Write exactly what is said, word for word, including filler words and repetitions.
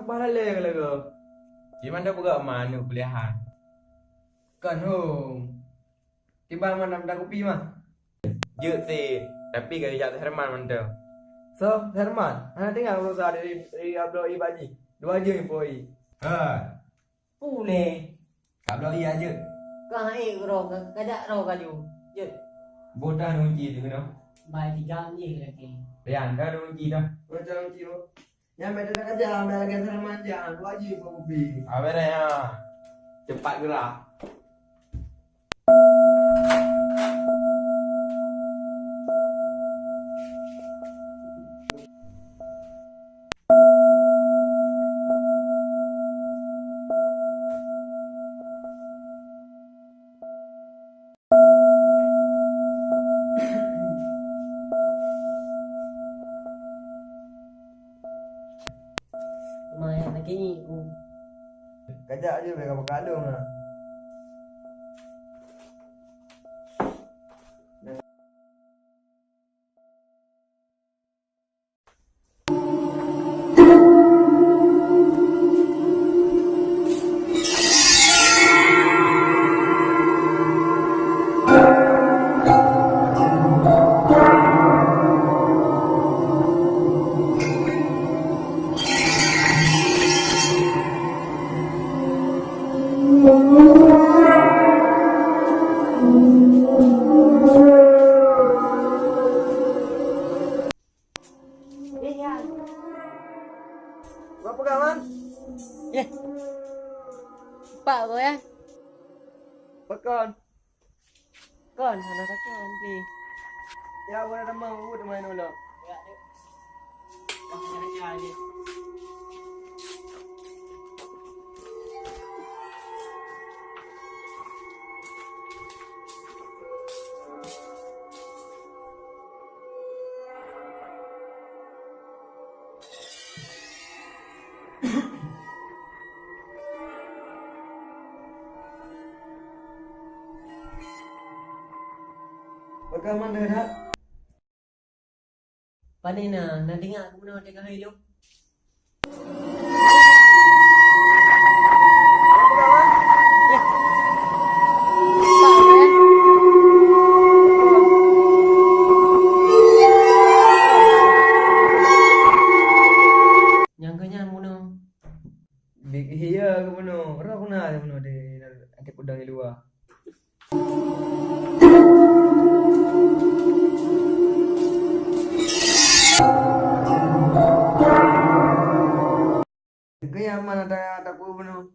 Bah lalée ka lagoe. Di mana buka ma anu kuliahan? Kon hom. Tiba mana minta kupi mah. Jeuet sih, tapi ka jijak Herman mantong. So, Herman, hana tinggai urosa dari, dari Abdul Ibaji. Dua jeuem poi. Ha. Puleh. Kak Bloe iya jeuet. Kah ék keudroe, ka-, kajak droe kaju. Jeuet. Boh dah nunci tu keunoe. Bai tiga jih lagi. Rian dah nunci dah. Macam nunci tu. Nyang beda dah kajak, ambil lagi sama macam. Dua jih pun kopi. Ah, beres ya. Cepat gerak. Lumayan lagi ni. Kajak je, biar kapal kalung lah. Berapa kawan? Eh. Pak, kau ya? Pakon. Kon, hana takon pih. Ya, udah teman, udah main ulang. Bagaimana, Dak? Pane na, na deungoe keunoe teuka hai lom? Nyang keu nyan bunoe. Bik hiya keu bunoe, roh guna keu bunoe di, di, di peudong di luwa. Keu nyang mana ta-, tapeue bunoe?